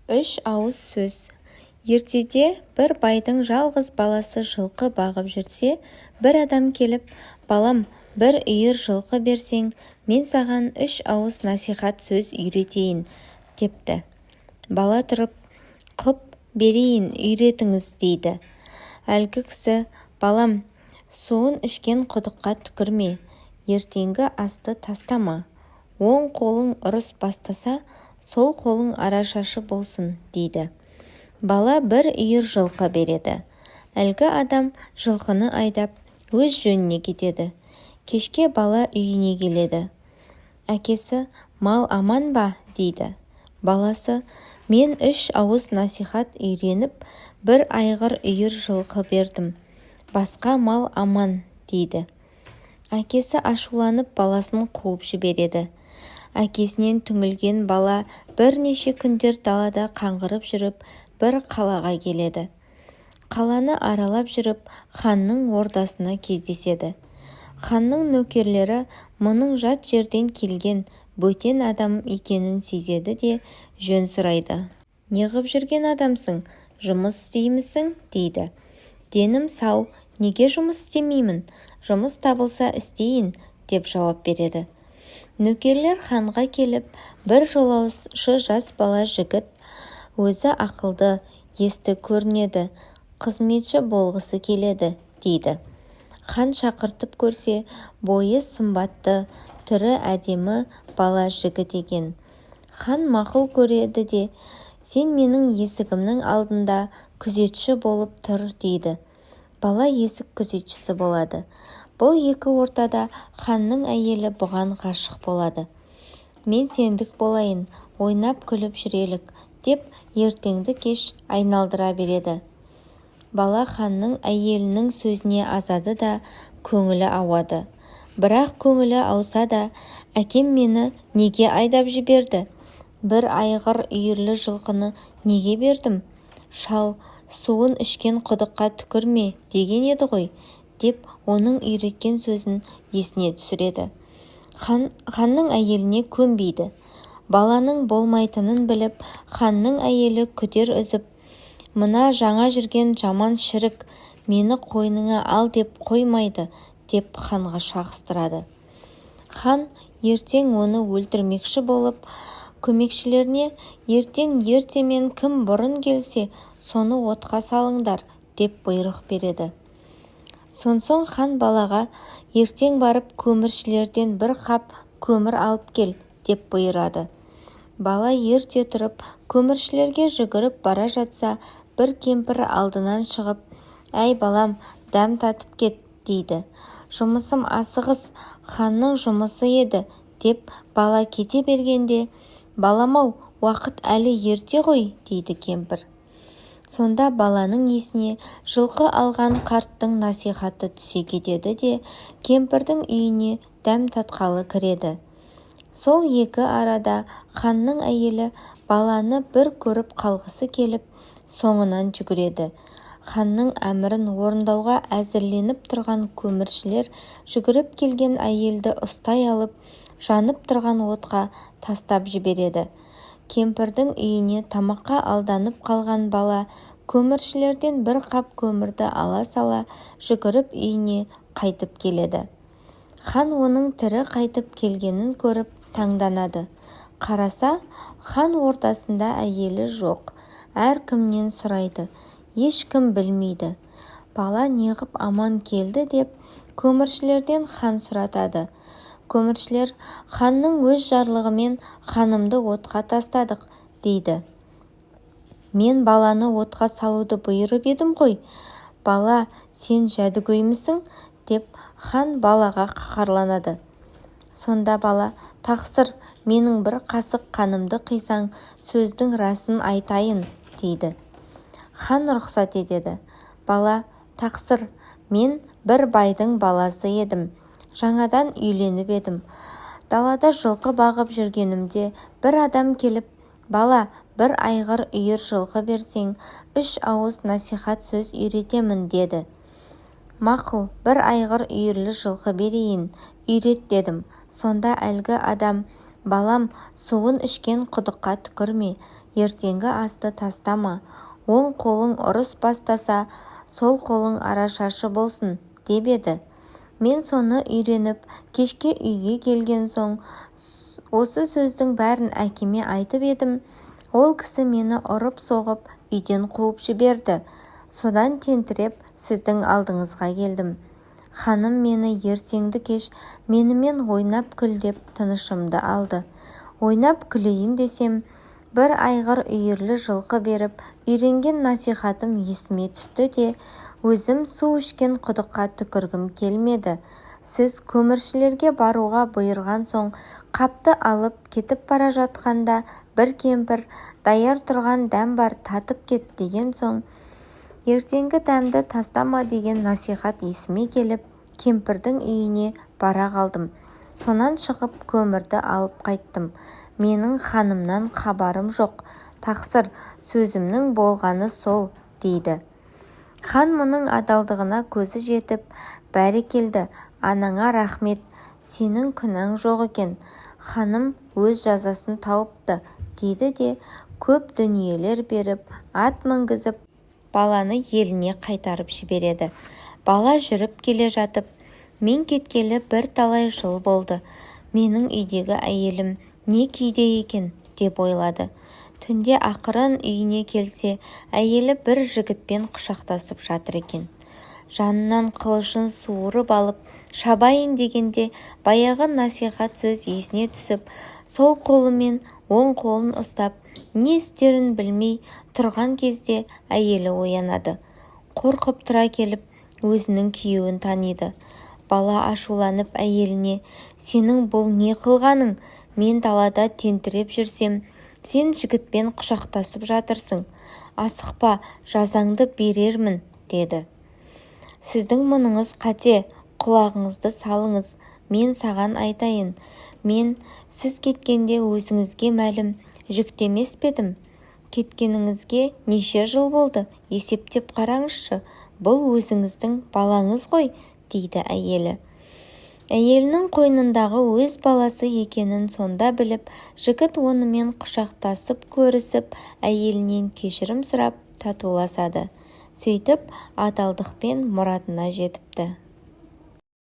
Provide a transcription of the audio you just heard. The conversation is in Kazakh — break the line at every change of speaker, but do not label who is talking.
Үш ауыз сөз. Ертеде бір байдың жалғыз баласы жылқы бағып жүрсе, бір адам келіп: «Балам, бір үйір жылқы берсең, мен саған үш ауыз насихат сөз үйретейін», – депті. Бала тұрып: «Құп, берейін, үйретіңіз», – дейді. Әлгі кісі: «Балам, суын ішкен құдыққа түкірме, ертеңгі асты тастама, оң қолың ұрыс бастаса, сол қолың арашашы болсын», – дейді. Бала бір үйір жылқы береді. Әлгі адам жылқыны айдап, өз жөніне кетеді. Кешке бала үйіне келеді. Әкесі: «Мал аман ба?» – дейді. Баласы: «Мен үш ауыз насихат үйреніп, бір айғыр үйір жылқы бердім, басқа мал аман», – дейді. Әкесі ашуланып, баласын қуып жібереді. Әкесінен түңілген бала бірнеше күндер далада қаңғырып жүріп, бір қалаға келеді. Қаланы аралап жүріп, ханның ордасына кездеседі. Ханның нөкерлері мұның жат жерден келген бөтен адам екенін сезеді де, жөн сұрайды. «Неғып жүрген адамсың, жұмыс істеймісің?» – дейді. «Денім сау, неге жұмыс істемеймін? Жұмыс табылса істейін», – деп жауап береді. Нөкерлер ханға келіп: «Бір жолаушы жас бала жігіт, өзі ақылды, есті көрінеді, қызметші болғысы келеді», – дейді. Хан шақыртып көрсе, бойы сымбатты, түрі әдемі бала жігіт екен. Хан мақұл көреді де: «Сен менің есігімнің алдында күзетші болып тұр», – дейді. Бала есік күзетшісі болады. Бұл екі ортада ханның әйелі бұған ғашық болады. «Мен сендік болайын, ойнап-күліп жүрелік», – деп ертеңді-кеш айналдыра береді. Бала ханның әйелінің сөзіне азады да, көңілі ауады. Бірақ көңілі ауса да: «Әкем мені неге айдап жіберді? Бір айғыр үйірлі жылқыны неге бердім? Шал суын ішкен құдыққа түкірме деген еді ғой», – деп, оның үйреткен сөзін есіне түсіреді. Хан ханның әйеліне көнбейді. Баланың болмайтынын біліп, ханның әйелі күдер үзіп: «Мына жаңа жүрген жаман шірік мені қойныңа ал деп қоймайды», – деп ханға шағыстырады. Хан ертең оны өлтірмекші болып, көмекшілеріне: «Ертең ертемен кім бұрын келсе, соны отқа салыңдар», – деп бұйрық береді. Сонсоң хан балаға: «Ертең барып көміршілерден бір қап көмір алып кел», – деп бұйырады. Бала ерте тұрып, көміршілерге жүгіріп бара жатса, бір кемпір алдынан шығып: «Әй, балам, дәм татып кет», – дейді. «Жұмысым асығыс, ханның жұмысы еді», – деп бала кете бергенде: «Балам-ау, уақыт әлі ерте ғой», – дейді кемпір. Сонда баланың есіне жылқы алған қарттың насихаты түсе кетеді де, кемпірдің үйіне дәм татқалы кіреді. Сол екі арада ханның әйелі баланы бір көріп қалғысы келіп, соңынан жүгіреді. Ханның әмірін орындауға әзірленіп тұрған көміршілер жүгіріп келген әйелді ұстай алып, жанып тұрған отқа тастап жібереді. Кемпірдің үйіне тамаққа алданып қалған бала көміршілерден бір қап көмірді ала сала жүгіріп үйіне қайтып келеді. Хан оның тірі қайтып келгенін көріп таңданады. Қараса, хан ордасында әйелі жоқ. Әркімнен сұрайды, ешкім білмейді. Бала неғып аман келді деп, көміршілерден хан сұратады. Көміршілер: «Ханның өз жарлығымен ханымды отқа тастадық», – дейді. «Мен баланы отқа салуды бұйырып едім ғой, бала, сен жәдігөймісің?» – деп хан балаға қаһарланады. Сонда бала: «Тақсыр, менің бір қасық қанымды құйсаң, сөздің расын айтайын», – дейді. Хан рұқсат етеді. Бала: «Тақсыр, мен бір байдың баласы едім, жаңадан үйленіп едім. Далада жылқы бағып жүргенімде бір адам келіп: «Бала, бір айғыр үйір жылқы берсең, үш ауыз насихат сөз үйретемін», – деді. Мақұл, бір айғыр үйірлі жылқы берейін, үйрет дедім. Сонда әлгі адам: «Балам, суын ішкен құдыққа түкірме, Ертеңгі асты тастама, оң қолың ұрыс бастаса, сол қолың арашашы болсын деп еді. Мен соны үйреніп, кешке үйге келген соң осы сөздің бәрін әкеме айтып едім, ол кісі мені ұрып-соғып үйден қуып жіберді. Содан тентіреп сіздің алдыңызға келдім. Ханым мені ертеңді-кеш менімен ойнап күл деп тынышымды алды. Ойнап күлейін десем, бір айғыр үйірлі жылқы беріп үйренген насихатым есіме түсті де, өзім су ішкен құдыққа түкіргім келмеді. Сіз көміршілерге баруға бұйырған соң қапты алып кетіп бара жатқанда бір кемпір: "Даяр тұрған дәм бар, татып кет", – деген соң, ертеңгі дәмді тастама деген насихат есіме келіп, кемпірдің үйіне бара қалдым. Сонан шығып көмірді алып қайттым. Менің ханымнан хабарым жоқ, тақсыр, сөзімнің болғаны сол, дейді. Хан мұның адалдығына көзі жетіп: "Бәрекелді, анаңа рақмет, сенің күнәң жоқ екен, ханым өз жазасын тауыпты", – дейді де, көп дүниелер беріп, ат мінгізіп, баланы еліне қайтарып жібереді. Бала жүріп келе жатып: "Мен кеткелі бірталай жыл болды, менің үйдегі әйелім не күйде екен?" – деп ойлады. Түнде ақырын үйіне келсе, әйелі бір жігітпен құшақтасып жатыр екен. Жанынан қылышын суырып алып шабайын дегенде, баяғы насихат сөз есіне түсіп, сол қолымен оң қолын ұстап, не істерін білмей тұрған кезде әйелі оянады. Қорқып тұра келіп, өзінің күйеуін таниды. Бала ашуланып әйеліне: "Сенің бұл не қылғаның? Мен далада тентіреп жүрсем, сен жігітпен құшақтасып жатырсың. Асықпа, жазаңды берермін", – деді. "Сіздің мұныңыз қате, құлағыңызды салыңыз, мен саған айтайын. Мен сіз кеткенде, өзіңізге мәлім, жүкті емес пе едім? Кеткеніңізге неше жыл болды, есептеп қараңызшы. Бұл өзіңіздің балаңыз ғой", – дейді әйелі. Әйелінің қойнындағы өз баласы екенін сонда біліп, жігіт онымен құшақтасып көрісіп, әйелінен кешірім сұрап, татуласады. Сөйтіп адалдықпен мұратына жетіпті.